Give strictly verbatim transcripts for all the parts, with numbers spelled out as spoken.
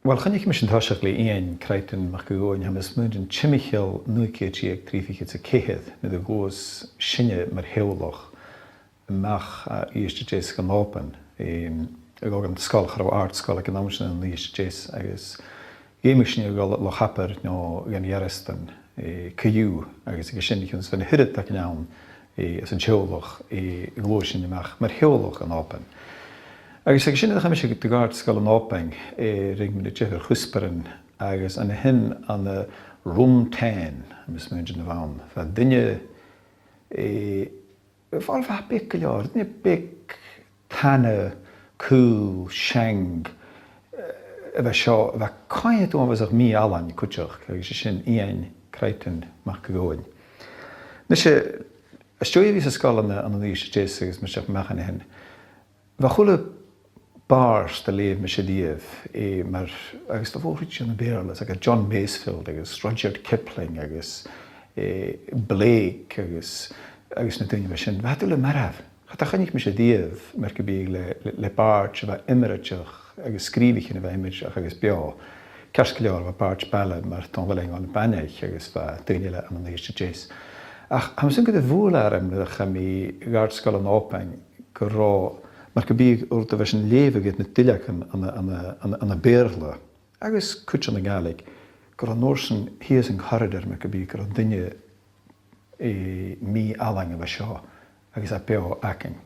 Uill, choinnich mise an toiseach le Iain Crichton MacGabhann, tha mi a' smaoineachadh timcheall naoi ceud deug trì fichead 's a ceithir, nuair a ghluais sinne mar theaghlach a-mach à Uibhist a Deas dhan Òban, em, a' dol dhan sgoil, cha robh àrd-sgoil aig an àm sin ann an Uibhist a Deas, agus dh'fheumadh sinne a dhol a Loch Abar no dhan Ghearasdan, eh, co-dhiù, agus aig sin, chionn 's bha na h-uiread againn ann, eh, anns an teaghlach, eh, ghluais sinn a-mach mar theaghlach dhan Òban. Agus aig sin, nuair a chaidh mise dhan àrd-sgoil an Òbain, eh, rinn mi na diofar chuspairean, agus an sin ann an, eh, Rùm Tàin, tha mi a' smaoineachadh, a bh' ann. Bha duine, eh, bha, bha beag gu leòr, duine beag tana, caol, seang, eh, a bha seo, a bha coimhead uabhasach mì-fhallain cuideachd, agus 's e sin Iain Crichton MacGabhann. Nise, às dèidh a bhith san sgoil ann an, ann an Uibhist a Deas agus mar sin a-mach an sin, bha a h-uile bàrd a leugh mise riamh, eh, mar, agus bha mòran dhiubh anns a' Bheurla, is aig John Masefield agus Rudyard Kipling agus, eh, Blake agus, agus na daoine mar sin, bha iad uile marbh. Cha do choinnich mise riamh, mar gum biodh, le, le, le bàrd a bha iomraiteach agus sgrìobhaichean a bha iomraiteach agus beò. Ceart gu leòr, bha bàird baile mar Dòmhnall Iain Bhàin agus bha daoine eile ann an Uibhist a Deas. Ach tha mi a' smaoineachadh gun do bhuail e orm nuair a chaidh mi dhan àrd-sgoil an Òbain gun robh, mar gum biodh, rud a bha sinn a' leughadh aig na duilleagan ann an, ann an, ann an, ann am Beurla, agus cuid ann an Gàidhlig, gun robh an uair sin shìos an corridor, mar gum biodh, gun robh duine, eh, mì-fhallain a bha seo, agus e beò againn.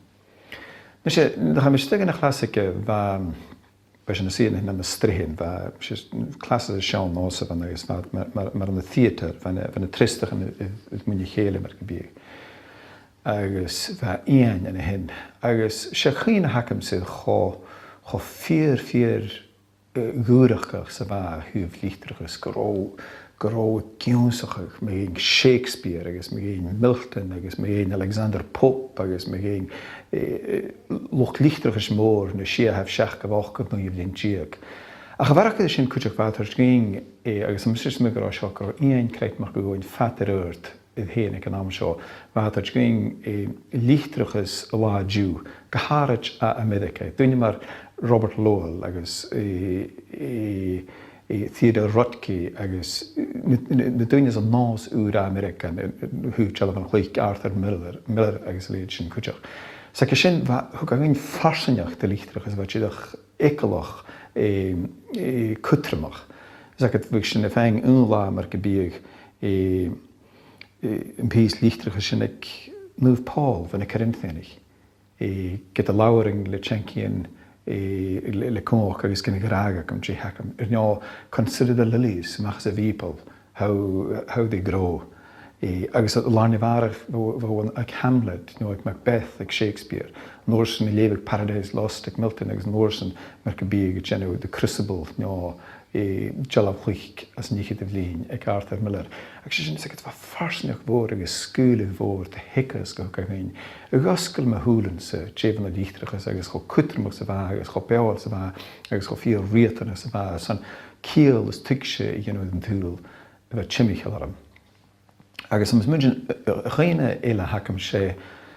Nise, nuair a chaidh mise a-steach dhan a' chlas aige, bha, bha sinn a' suidhe ann an, ann an sreathan, bha, 's e clas aig Seán Iòsaph a bh' ann agus bha, mar, mar, mar ann an theatar, bha na, bha na trastachan a, a, a-muigh ri chèile, mar gum biodh. Agus bha Iain an sin. Agus 's e cuimhne a th' agamsa cho, cho fìor, fìor, eh, dhùrachdach 's a bha e a thaobh litreachas, gun robh, gun robh e ag ionnsachadh mu dheidhinn Shakespeare agus mu dheidhinn Milton agus mu dheidhinn Alexander Pope agus mu dheidhinn, eh, eh, luchd-litreachais mhòr na sia thaobh seachdamh, ochdamh, naoidheamh linn deug. Ach a bharrachd air sin cuideachd bha e a' toirt dhuinn, eh, agus tha mise a' smaoineachadh gun robh seo, gun robh Iain Crichton MacGabhann fada air adhart air fhèin aig an àm seo, bha e a' toirt dhuinn, eh, litreachas an latha an-diugh, gu h-àraid à Ameireagaidh. Daoine mar Robert Lowell agus, eh, eh, eh, Theodore Roethke agus, eh, na, na, na daoine as an nòs ùr à Ameireagaidh, eh, eh, a thaobh dealbhan-chluiche, Arthur Miller, Miller agus a leithid sin cuideachd. 'S aig sin bha, thug e dhuinn farsaingeachd de litreachas a bha dìreach eagalach, eh, eh, cudromach. 'S aig, bhiodh sinn a' faighinn aon latha, mar gum biodh, eh, eh, am pìos litreachais sin aig Naomh Pòl bho na Corinfianaich, eh, ged a labhrainn le teangaidhean, eh, le, le cumhachd agus gun a ghràdh agam dè th' agam. Air neo, "Consider the lilies," a-mach às a' Bhìoball, "how, how they grow." Eh, agus an làrna-mhàireach bho, bho, aig Hamlet, no aig Macbeth, aig Shakespeare. An uair sin a' leughadh Paradise Lost aig Milton, agus an uair sin, mar gum biodh, a' dèanamh The Crucible, no eh, dealbh-chluich às an fhicheadamh linn aig Arthur Miller. Agus 's e sin, 's aig, bha farsaingeachd mhòr agus sgaoileadh mhòr de theagasg a thug e dhuinn, a dh'fhosgail mo shùilean-sa, dè bh' ann an litreachas agus cho cudromach 's a bha e, agus cho beòthail 's a bha e, agus cho fìor riatanach 's a bha e, airson ciall is tuigse a dhèanamh dhen t-saoghal a bha timcheall orm. Agus tha mi a' smaoineachadh, eh, eh, a' chuimhne eile a th' agam, 's e,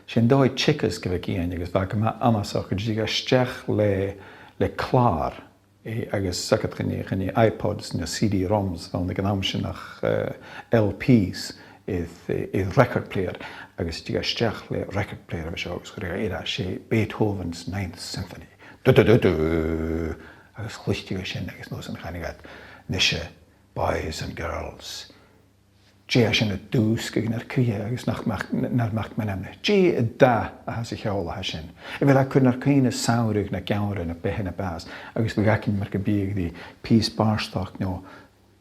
's e an dòigh teagaisg a bh' aig Iain, agus bha e gu math annasach gun tigeadh e a-steach le, le clàr, eh, agus 's aithne dhut, chan e, chan e iPods no CD-ROMs a bh' ann aig an àm sin ach, eh, LPs, eh, eh, record player, agus tigeadh e a-steach le record player a bha seo, agus chuireadh e air, 's e Beethoven's Ninth Symphony. Du, du, du, du. Agus chluicheadh e sin, agus an uair sin chunnaic iad, nise, boys and girls. Dè tha sin a' dùsgadh nar cridhe agus nach mac-, nar mac-meanmna? Dè an dath a tha sa cheòl a tha sin? A bheil e a' cur nar cuimhne samhradh no geamhradh no beatha no bàs? Agus bhiodh againn mar gum biodh ri pìos bàrdachd no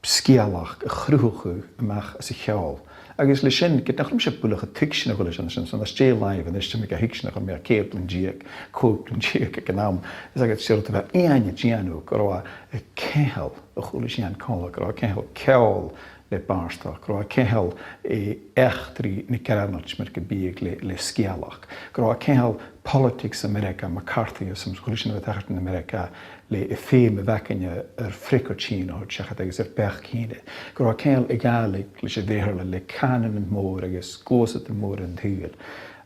sgeulachd a chruthachadh a-mach às a' cheòl. Agus leis sin, ged nach robh mise buileach a' tuigsinn a h-uile sìon sin, 's ann às dèidh làimh a-nis a tha mi ga thuigsinn, ach bha mi ceithir bliadhna deug, còig bliadhna deug aig an àm. Is aithne dhut, 's e a bha Iain a' dèanamh, gun robh e a' ceangal a h-uile sìon còmhla, gun robh e a' ceangal ceòl le bàrdachd, gun robh e a' ceangal, eh, eachdraidh na Gearmailt mar gum biodh le, le sgeulachd, gun robh e a' ceangal politics Ameireagaidh, McCarthyism, 's a h-uile sìon a bha a' tachairt ann an Ameireagaidh, le am feum a bh' againne air freagairtinn a thoirt seachad agus air beachd-ciùin. Gun robh e a' ceangal a' Ghàidhlig leis a' Bheurla, le cànan mòr agus gluasadan mòra an t-saoghail.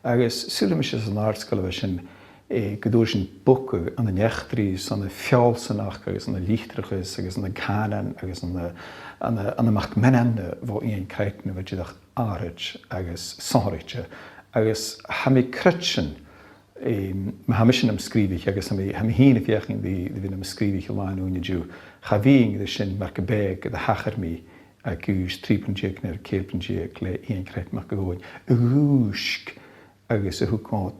Agus saoilidh mise san àrd-sgoil a bha sin, eh, gun d' fhuair sinn bogadh ann an eachdraidh 's ann am feallsanachd agus ann an litreachas agus ann an cànan agus ann an, ann an, ann am mac-meanmna bho Iain Crichton a bha dìreach àraid agus sònraichte. Agus tha mi a' creidsinn, em, ma tha mise nam sgrìobhadh agus tha mi, tha mi fhìn a' feuchainn ri, ri bhith nam sgrìobhadh an là an-diugh, cha bhithinn ri sin mar gum biodh ged a thachair mi aig aois trì bliadhna deug no ceithir bliadhna deug le Iain Crichton Mac a' Ghobhainn, a dhùisg agus a thug dhomh,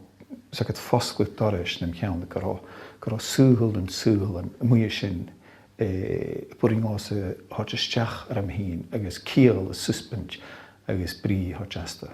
's aig fosgladh dorais nam cheann gun robh, gun robh saoghal nan saoghal a-muigh an sin, eh, b' urrainn dhòmhsa a thoirt a-steach orm fhìn agus ciall a susbaint agus brìgh a thoirt asta.